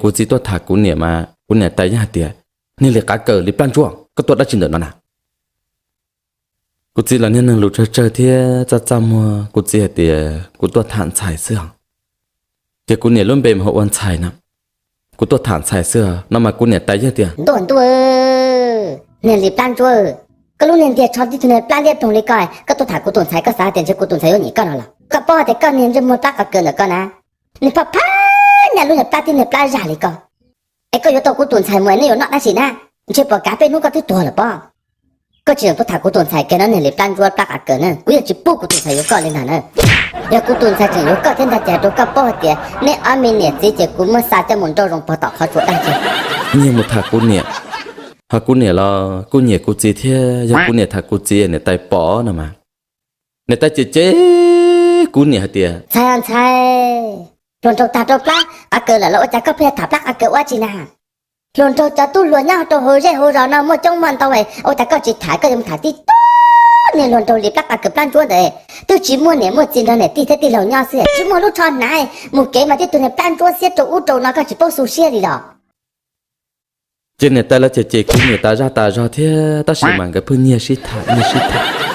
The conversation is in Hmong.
Kuv txiv tuaj tham kuv niam mas kuv niam tais yeej hais tias, Niag Lis Qav Kawm, Lis Plab Ntsuab, koj tuaj dab tsi ntawm no na? Kuv txiv los niag neeg lus tsawg tsawg thiab txaj txaj muag, kuv txiv hais tias, Kuv tuaj tham ntxhais xwb os. Ces kuv niam lub npe mas hu ua Ntxhais no. Kuv tuaj tham ntxhais xwb os no mas kuv niam tais yeej tias, Ntuj ntuj, niag Lis Plab Ntsuab, koj lub niag ntiag tsho tib tug niag plab liab ploog li koj, koj tuaj tham kuv tus ntxhais, koj xav tias ntshe kuv tus ntxhais yuav nyiam koj no los? Koj paub tias koj niag ntsej muag plab qav kaws ntawm koj na, niag phaj phaj niag lub niag plab tib niag plab zag li koj. Es koj yuav tau kuv tus ntxhais mus es nej yuav noj dab tsi na? Ntshe puas kav peb hnub koj twb tuag lawm pob. Koj tsis txhob tuaj tham kuv tus ntxhais kiag no, niag Lis Plab Ntsuab plab qav kaws na, kuv yeej tsis pub kuv tus ntxhais yuav koj li ntag na. Yog kuv tus ntxhais tseem yuav koj thiab ntag ces rau koj paub hais tias neb ob me niam txiv ces kuv muab xa coj mus nrauj zoo pog tom qhov tsua daj ces. Nyiag mus tham kuv niam, ho kuv niam los kuj nyiam kuv txiv thiab, yog kuv niam tham kuv txiv niam tais pom no mas niam tais cem cem kuv niam hais tias, Ntxhais ntxhais, hluas nraug tag rau plab qav kaws lawm los ua cas koj pheej tham plab qav kaws ua dab tsi na? Hluas nraug cov tub hluas nyob rau hauv zej hauv zos no muaj coob muaj ntau, ua cas koj tsis tham, koj yuav mus tham tib tug niag hluas nraug Lis Plab Qav Kaws Plab Ntsuab ntawd, twb tsis muaj niam muaj txiv nrog niam tij thiab tij laug nyob xwb, tsis muaj lub tsho hnav, mus kev mas tib tug niag plab ntsuab xiab rau ub rau no, koj tsis paub xu siab li los? Ces niam tais lawv cem cem kuv niam tas zaj tas zog thiab, tab sis mas nkawd pheej nyiag sib tham nyiag sib tham.